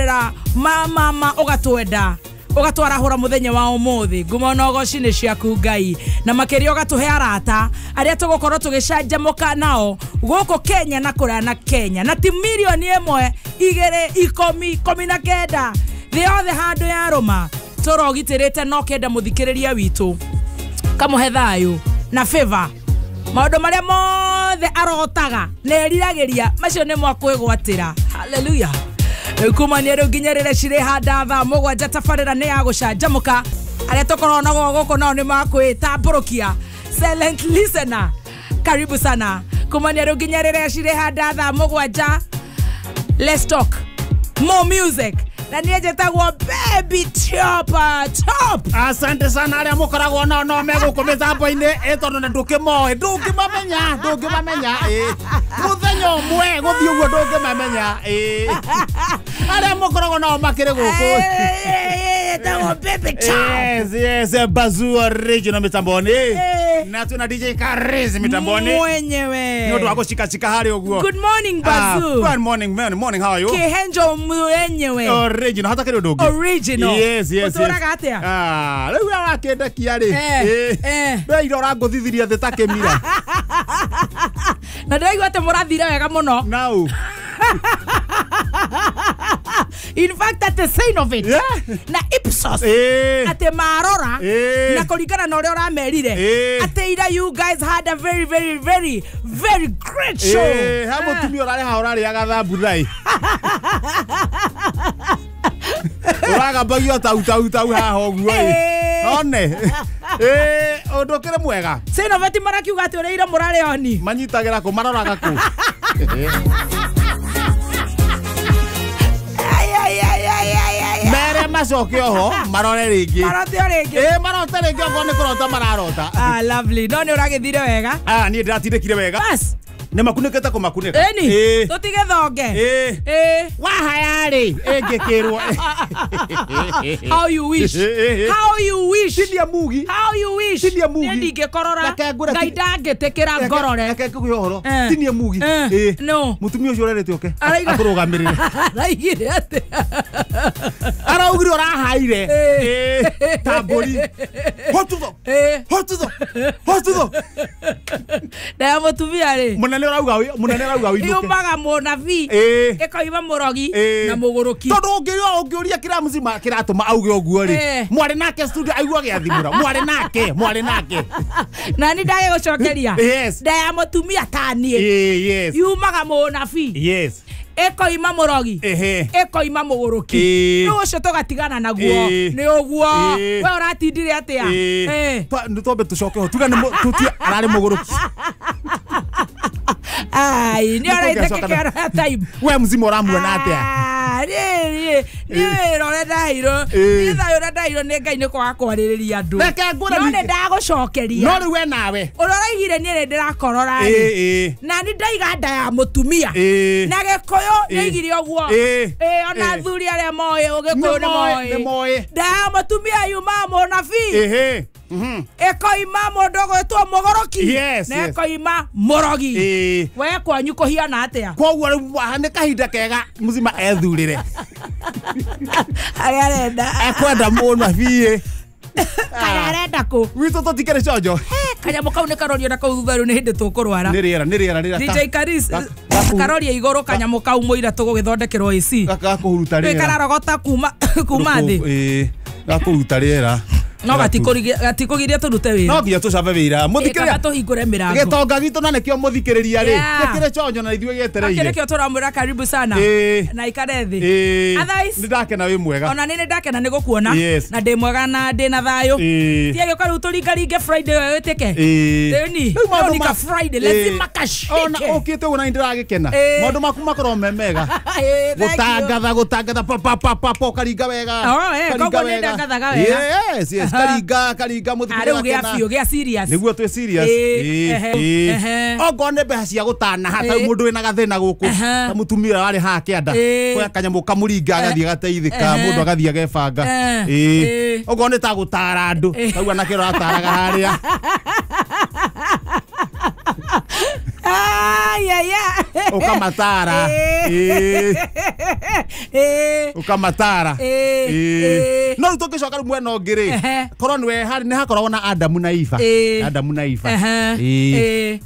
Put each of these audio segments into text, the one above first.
Tabarĩra ma mama ũgatwenda ũgatwarahũra mũthenya wa ũmũthĩ ngumo na ũgoci nĩ ciaku Ngai na makĩria ũgatũhe arata arĩa tũgũkorwo tũgĩcanjamũka nao gũkũ Kenya na kũraya na Kenya na ti mirioni 1 2 10 19 thĩ yothe handũ ya rũma tũrogitĩrĩte no kenda mũthikĩrĩria witũ kamũhe thayũ na favor maũndũ marĩa mothe arotaga na eriragĩria macio nĩmo akwĩgwatĩra. Hallelujah. Kumania rĩu nginya rĩrĩa cirĩ handa thaa 7 tabarĩra nĩ ya gũcanjamũka arĩa tũkoragwo nao gũkũ nao nĩ makwĩtambũrũkia. Silent listener, karibu sana. Kumania rĩu nginya rĩrĩa cirĩ handa thaa 7. Let's talk more music. Na niĩ njĩtagwo Baby Chopper Top. Asante sana arĩa mũkoragwo nao no megũkũ mĩtambo-inĩ tondũ nĩ ndũkĩmoĩ ndũngĩmamenya mũthenya ũmwe gũthiĩ ũguo ndũngĩmamenya arĩa mũkoragwo nao makĩrĩ gũkũ. Njĩtagwo Baby Top. Yes, yes, Bazoo original mĩtamboni na tuna DJ Karizi mitamboni mwenyewe. Ni watu wako shika shika hali uguo. Good morning Bazoo. Good morning man. Morning, how are you? Kihenjo mwenyewe. Original hata kile dogo. Original. Yes, yes. Utoraga atia? Ah, leo wakenda kiari. Wewe iro ranguthithiria thĩ ta kĩmira. Na ndiraigua atĩ mũrathire wega mũno. Now. In fact, at the sign of it, yeah. Na Ipsos, at the Marora, na kuringana na ũrĩa ũramerire, atĩ ira you guys had a very, very, very, very great show. Ha mũtumia ũrarĩ haha ũrarĩaga thambuthai. Ũragambagio tau tau tau haha ũguo ĩ. One. Ũndũ ũkĩrĩ mwega. Sign of it marakiuga atĩ ũrĩa ira mũrarĩ oni. Manyitagĩra kũ maroraga kũ. Mere macoke oho marore rĩngĩ. Marote rĩngĩ. Marote rĩngĩ okorwo nĩ kũrota mararota. Ah, lovely. No nĩ ũragĩthire wega. Ah, niĩ ndĩratindĩkire wega. Bas. Nĩ makunĩkĩte kũmakunĩka. Ĩni. Tũtige thonge. Wahaya rĩ ĩngĩkĩrwo. How you wish. How you wish. Tinia mugi. How you wish. Tinia mugi. Nĩ ndingĩkorora. Ngai ndangĩtĩkĩra ngorore. Reke ngũhe ũhoro. Tinia mugi. No. Mũtumia ũcio ũrerĩte ũke. Akũrũgamĩrĩre. Araigire atĩ. Araugire ũrahaire. Ta mbũri. Hotutho. Hotutho. Hotutho. Na mũtumia rĩ. Mũnene ũrauga ũinũke. Yumaga mũnabii. Ĩkoima mũrogi na mũgũrũki. Tondũ ũngĩũria kĩrĩa mũcima kĩratũma auge ũguo rĩ. Mwarĩ nake studio aigua gĩathimũra. Mwarĩ nake. Na nĩ ndagĩgũcokeria. Yes. Nda ya mũtumia ta niĩ. Yes. Yumaga mũnabii. Yes. Ĩkoima mũrogi. Ĩkoima mũgũrũki. Rĩu ũcio tũgatigana naguo. Nĩ ũguo. We ũratindire atĩa? Nĩ twambe tũcoke ho. Tuga nĩ tũtie ararĩ mũgũrũki. Ai, nĩ ũraitĩkĩra time. We mzima ũramuona atĩa? Niĩ wĩra ũrĩa ndaheirwo, niĩ thayũ ũrĩa ndaheirwo nĩ Ngai nĩ kwaga kwarĩrĩria andũ. Reke ngwĩre No nĩ ndagũcokeria. No rĩu we nawe. Ũrĩa ũraigire niĩ nĩ ndĩrakorora rĩ. Na nĩ ndaiga nda ya mũtumia. Na Gĩkũyũ nĩaigire ũguo. Ona athuri arĩa moĩ Ũgĩkũyũ nĩ moĩ. Nda ya mũtumia yumaga mũnabii. Ĩkoima mũndũ ũgwĩtwo mũgũrũki. Na ĩkoima mũrogi. We kwanyu kũhiana atĩa? Koguo rĩu nĩ kahinda kega mũcima ethurĩre. Arĩa arenda. Ekwenda mũnabii. Kana arenda kũ? Gwitũ tũtikĩrĩ conjo. Kanyamũ kau nĩ karorio na kau thutha rĩu nĩ hĩndĩ tũkũrwara. Nĩ rĩera rĩra. DJ Karis karoria igũrũ kanyamũ kau mũira tũgũgĩthondekerwo AC. Gakũhuruta rĩera. Kararogota kuma thĩ. Gakũhuruta rĩera. No gatikũgiria tũrute wĩra. No nginya tũcabe wĩra. Mũthikĩrĩria tũhingũre mĩrango. Gĩtonga gitũ na nĩkĩo mũthikĩrĩria rĩ. Gĩkĩrĩ conjo na ithuĩ gĩetereire. Nĩkĩo tũramwĩra karibu sana. Na ikare thĩ. Otherwise nĩ ndakena wĩ mwega. Ona nĩ ndakena nĩ gũkuona. Na ndĩ mwega na ndĩ na thayũ. Tiga gĩũka rĩu tũringaringe Friday ĩyo ĩtĩke. Ĩni. Rĩu nĩ ka Friday lazima kashike. Ona ũkĩte ũguo na nĩ ndĩragĩkena. Maũndũ maku makorwo me mega. Gũtangatha pa pa pa pa ũkaringa wega. Koguo nĩ ndangathaga wega. Yes, yes. Karinga mũthikĩrĩria rĩu gĩa biũ gĩa serious. Nĩguo twĩ serious. Okorwo nĩ mbeca cia gũtanaha ta mũndũ wĩna gathĩna gũkũ ta mũtumia warĩ haha kĩanda koya kanyamũ kamũringa agathiĩ agateithĩka mũndũ agathiĩ agebanga. Okorwo nĩ ta gũtara andũ tau anake ũrataraga harĩa. Ai ai ai. Ũkamatara. Ũkamatara. No rĩu tũngĩcoka rĩu mwena ũngĩ rĩ, korwo nĩwe nĩ hakoragwo na Adamu na Eva. Adamu na Eva.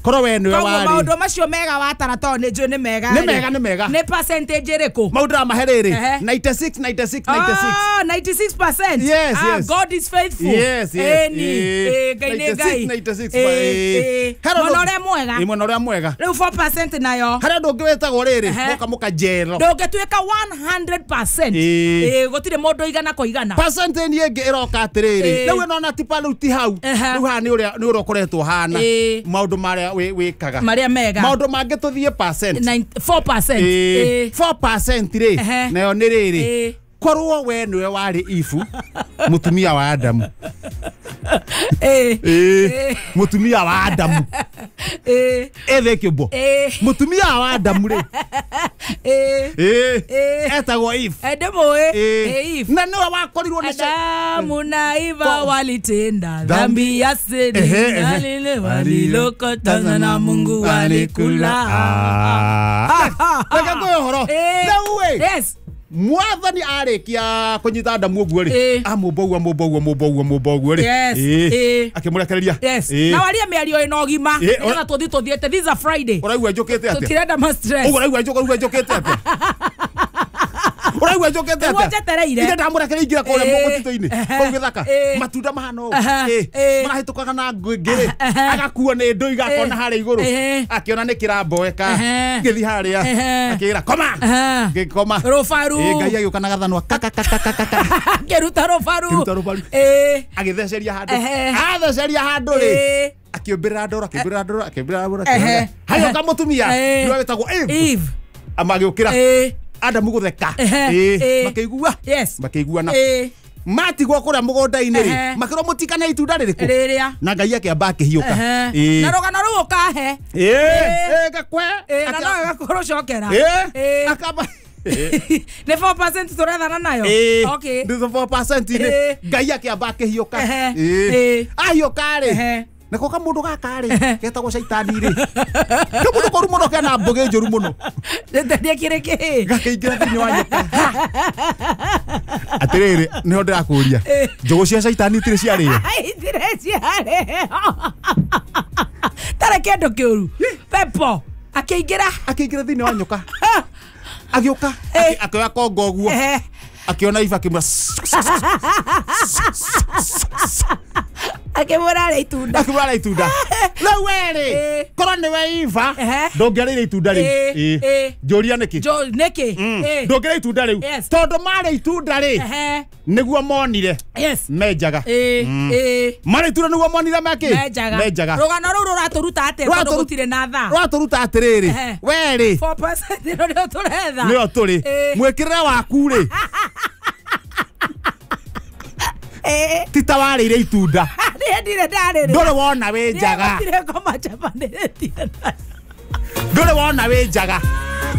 Korwo we nĩwe warĩ. Maũndũ macio mega watara tondũ nĩ njũĩ nĩ mega. Nĩ mega, nĩ mega. Nĩ percentage ĩrĩkũ? Maũndũ ndĩramahe rĩrĩ. 96 96 96. Ah, 96%. Yes, yes. God is faithful. Yes, yes. Ngai nĩ Ngai. 96 96. Mwena ũrĩa mwega. Mwena ũrĩa mwega. Rĩu 4% nayo. Harĩa ũndũ ũngĩ wĩtagwo rĩrĩ, moka mũkanjero. Ndũngĩtuĩka 100%. Gũtirĩ mũndũ igana kwa igana. Percentage ĩngĩ ĩroka atĩrĩrĩ. Rĩu ĩno ona ti rĩu ti hau. Rĩu haha nĩ ũrĩa ũkoretwo hana. Maũndũ marĩa wĩkaga. Marĩa mega. Maũndũ mangĩ tũthiĩ percent. 4%. 4% rĩ, nayo nĩ rĩrĩ. Korwo we nĩwe warĩ Ibu, mũtumia wa Adamu. Mũtumia wa Adamu. Ethĩ kĩũmbo. Mũtumia wa Adamu rĩ. Etagwo Eve. Ndĩmũĩ. Eve. Na nĩwe wakorirwo nĩ Adamu na Eva walitenda dhambi ya siri na lile walilokotana na Mungu walikula. Reke ngũhe ũhoro. Rĩu ĩ. Yes. Mwathani arĩkia kũnyita Adamu ũguo rĩ, amũmba ũguo amũmba ũguo amũmba ũguo amũmba ũguo rĩ, akĩmũrekereria. Na warie mĩario ĩna ũgima nĩgetha tũthiĩ tũthiĩte. This is a Friday. Ũraigua njũkĩte atĩa? Tũtirenda ma stress. Ũguo ũraigua njũkĩte atĩa? Ũraigua njũkĩte atĩa? Nĩguo njetereire. Ithe ndamũrekereria ingĩra kũrĩa mũtitũ-inĩ, kũu gĩthaka. Matunda mahana ũũ. Marahĩtũkaga na ngĩ rĩ, agakuo nĩ ndũ igakona harĩa igũrũ. Akĩona nĩ kĩramboeka. Gĩthiĩ harĩa. Akĩra koma. Gĩkoma. Rũbaru. Ngai agĩũka na gathanwa ka ka ka ka ka ka. Akĩruta rũbaru. Akĩruta rũbaru. Agĩtheceria handũ. Atheceria handũ rĩ. Akĩũmbĩrĩra ndoro, akĩũmbĩrĩra ndoro, akĩũmbĩrĩra ndoro. Hagĩũka mũtumia. Nĩwe wĩtagwo Eve. Amagĩũkĩra. Adamu gũtheka. Makĩigua. Makĩiguana. Matigwo kũrĩa mũgũnda-inĩ rĩ, makĩrwo mũtikane itunda rĩrĩkũ? Rĩrĩa. Na Ngai akĩamba akĩhiũka. Na rũgano rũu ũkahe. Gakwe. Na no gakũrũcokera. Akamba. Nĩ 4% tũrethana nayo. Okay. Nĩ 4% rĩ. Ngai akĩamba akĩhiũka. Ahiũka rĩ. Nako kamũndũ gaka rĩ, getagwo caitani rĩ. Kamũndũ koru mũno kena mbũgĩ njũru mũno. Ndĩkĩrĩ kĩ? Gakĩingĩra thĩinĩ wa nyoka. Atĩrĩrĩ, nĩho ndĩrakũria. Njũgũ cia caitani itirĩ ciarĩo? Itirĩ ciarĩo. Tarĩ kĩndũ kĩũru. Pepo akĩingĩra. Akĩingĩra thĩinĩ wa nyoka. Agĩũka, akĩoya kongo ũguo. Akĩona Eva akĩmwĩra akĩmũra itunda. Akĩmũra itunda. Rĩu we rĩ, korwo nĩwe Eva, ndũngĩarĩire itunda rĩu. Njũria nĩkĩ? Nĩkĩ? Ndũngĩrĩa itunda rĩu. Tondũ marĩa itunda rĩ, nĩguo monire. Menjaga. Marĩa itunda nĩguo monire mekĩ? Menjaga. Rũgano rũu rũratũruta atĩa tondũ gũtirĩ na thaa? Rũratũruta atĩrĩrĩ, we rĩ, 4% ĩno nĩyo tũretha. Nĩyo tũrĩ. Mwĩkĩrĩre waku rĩ, ti ta warĩire itunda. Ndirĩ ndarĩrĩa. Ndũrĩ wona wĩ njaga. Gũtirĩ ngoma njabanĩrĩtie nayo. Ndũrĩ wona wĩ njaga.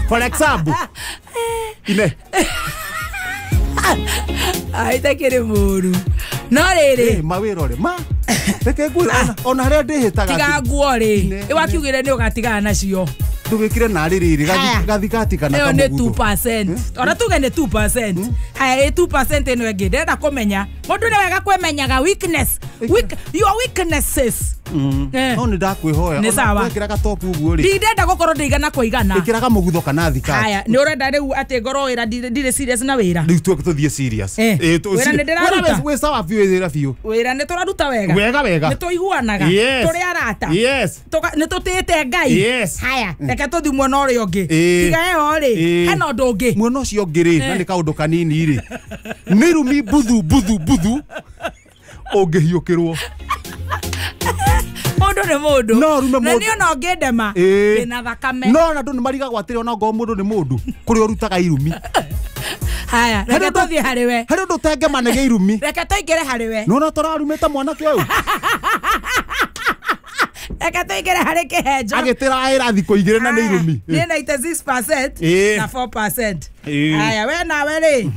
For example, ine. Ai takĩrĩ mũru. No rĩrĩ. Mawĩra rĩ, ma. Reke ngwĩre ona harĩa ndĩhĩtaga. Tiga nguo rĩ. Ĩwakiugire nĩ ũgatigana nacio. Ndũgĩkire narĩ rĩrĩ gathikati kana kamũgutho. Ĩyo nĩ 2%. Ona tuge nĩ 2%. Haya ĩ 2% ĩno ĩngĩ ndĩrenda kũmenya. Mũndũ nĩ wega kwĩmenyaga weakness. Your weaknesses. No nĩ ndakwĩhoya. Nĩ sawa. Wekĩra gatopu ũguo rĩ. Ndirenda gũkorwo ndĩigana kwa igana. Ĩkĩra kamũgutho kana thikati. Haya nĩ ũrenda rĩu atĩ ngorwo wĩra ndirĩ serious na wĩra. Rĩu tũthiĩ serious. Wĩra nĩ ndĩraruta. Wĩ sawa biũ wĩra biũ. Wĩra nĩ tũraruta wega. Wega wega. Nĩ tũiguanaga. Tũrĩ arata. Nĩ tũtĩĩte Ngai. Haya reke tũthiĩ mwena ũrĩa ũngĩ. Tiga ĩyo rĩ, hena ũndũ ũngĩ. Mwena ũcio ũngĩ rĩ, na nĩ kaũndũ kanini rĩ. Nĩ rumi buthu buthu buthu ũngĩhiũkĩrwo. Mũndũ nĩ mũndũ. No rume mũndũ. Na niĩ ona ũngĩndema ndĩna thakame. No na andũ nĩ marigagwo atĩrĩ ona ongorwo mũndũ nĩ mũndũ kũrĩa ũrutaga irumi. Haya, reke tũthiĩ harĩ we. Harĩ ũndũ ũtengemanagia irumi. Reke tũingĩre harĩ we. Nĩwona tũrarumĩte mwanake ũyũ. Reke tũingĩre harĩ kĩhenjo. Agĩtĩraĩra thikũ igĩrĩ na nĩ irumi. Nĩ 96% na 4%. Haya, we nawe rĩ.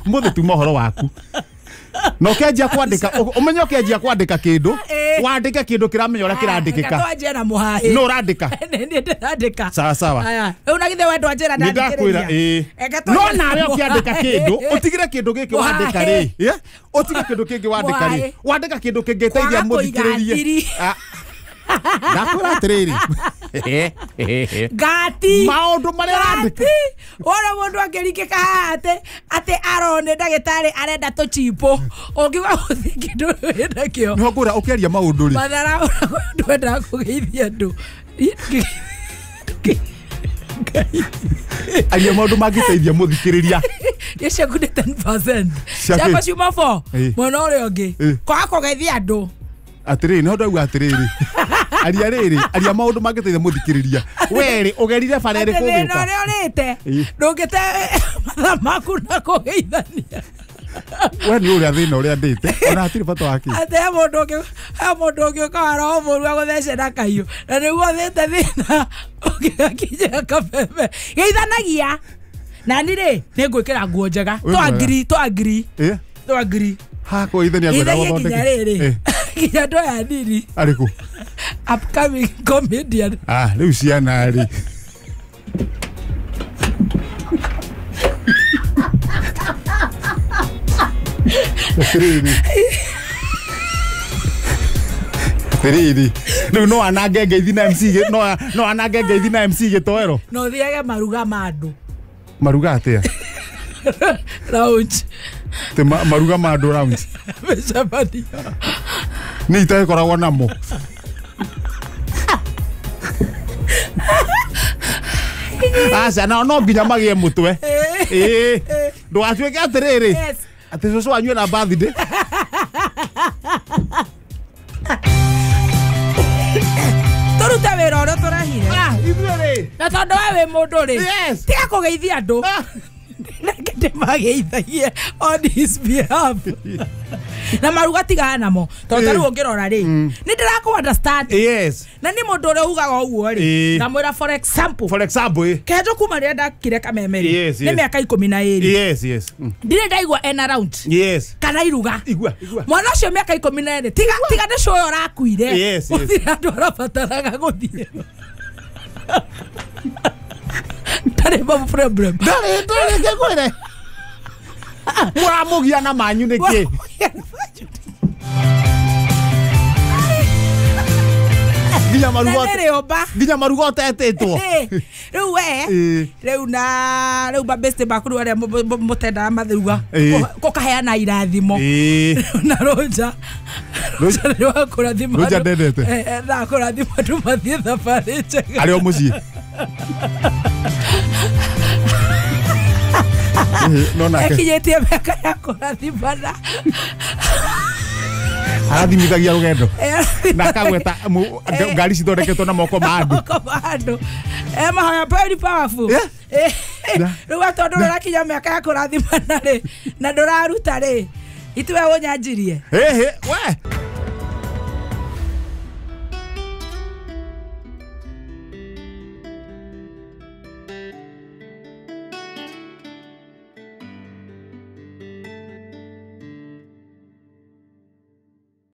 Mũthĩ tuma ũhoro waku. Na ũkĩanjia kwandĩka ũmenye ũkĩanjia kwandĩka kĩndũ wandĩke kĩndũ kĩramenya ũrĩa kĩrandĩkĩka. Twanjie na mũhaĩ. No ũrandĩka. Nĩ ndĩrandĩka. Sawa sawa. Aya. Rĩu na githĩ we ndwanjĩra ndakwĩra ĩĩ. No nawe ũkĩandĩka kĩndũ ũtigire kĩndũ gĩkĩ wandĩka rĩ. Ũtige kĩndũ kĩngĩ wandĩka rĩ. Wandĩka kĩndũ kĩngĩteithia mũthikĩrĩria. Ndakwĩra atĩrĩrĩ. Ngati. Maũndũ marĩa ũrandĩka. Wona mũndũ akĩringĩka haha atĩ Aaron ndagĩtarĩ arenda tũchimbo. Ũngiuga gũthiĩ kĩndũ wĩnakĩo. Nĩho ngwĩra ũkĩaria maũndũ rĩ. Mathara ndwendaga kũgeithia andũ. Aria maũndũ mangĩteithia mũthikĩrĩria. Nĩ ciaku nĩ 10%. Ciakwa ciuma 4. Mwena ũrĩa ũngĩ. Kwaga kũgeithia andũ. Atĩrĩrĩ nĩho ndauga atĩrĩrĩ. Aria rĩrĩ aria maũndũ mangĩteithia mũthikĩrĩria. We rĩ ũgerire bara ĩrĩkũ ũgĩũka? Thĩna ũrĩa ũrĩte ndũngĩte mathaa maku na kũgeithania. We nĩ ũrĩa thĩna ũrĩa ndĩte ona hatirĩ bata wa kĩ. Atĩ he mũndũ ũngĩ ũkaga roho mũru agũthece na kahiũ na nĩguo ũthĩte thĩna ũngĩgakinyĩra kabebe. Geithanagia. Na niĩ rĩ nĩ ngwĩkĩra nguo njega. Twangiri. Ha kũgeithania ngwenda gũthondeka. Nginya andũ aya anini. Arĩkũ? Upcoming comedian. Ah, rĩu ciana rĩ. Atĩrĩrĩ. Atĩrĩrĩ. Rĩu no anange ngeithi na MC no anange ngeithi na MC gĩtoero. No thiage maruga ma andũ. Maruga atĩa? Lounge. Te maruga ma andũ lounge. Mĩcemanio. Nĩ itagĩkoragwo namo. Aca no nginya magĩe mũtwe. Ĩĩ. Ndũgatuĩke atĩrĩrĩ. Atĩ cũcũ wanyu ena birthday. Tũrute wĩra ũrĩa tũrehire. Ithuĩ rĩ. Na tondũ we wĩ mũndũ rĩ. Tiga kũgeithia andũ. Reke ndĩmageithagie on his behalf. Na maruga tigana namo. Tondũ ta rĩu ũngĩrora rĩ. Nĩ ndĩrakũ understand. Yes. Na nĩ mũndũ ũrĩa ugaga ũguo rĩ. Ndamwĩra for example. For example. Kenjo kuma rĩrĩa ndakire Kameme rĩ. Nĩ mĩaka 12. Yes, yes. Ndirĩ ndaigua ena round. Yes. Kana iruga. Igua. Mwana ũcio mĩaka 12 tiga nĩ cũĩ ũrakuire. Yes, yes. Gũtirĩ andũ arabataraga gũthiĩ. Ndarĩ problem. Ndarĩ ngĩkwĩre. Mũramũgia na manyu nĩkĩ? Nginya maruga ũtetĩtwo. Rĩu we rĩu na rĩu mabeste maku rĩu arĩa mũtendaga mathiruga gũkaheana irathimo. Na Rũnja. Rũnja nĩ wa kũrathima. Rũnja ndendete. Na kũrathima andũ mathiĩ thabarĩ njega. Arĩ o mũciĩ. No nake. Ekinyĩtie mĩaka ya kũrathimana. Arathimithagia rũgendo. Na akagweta ngari cithondeketwo na moko ma andũ. Moko ma andũ. Mahoya very powerful. Rĩu tondũ ndũrakinya mĩaka ya kũrathimana rĩ na ndũraruta rĩ itiwe ũnyanjirie. We.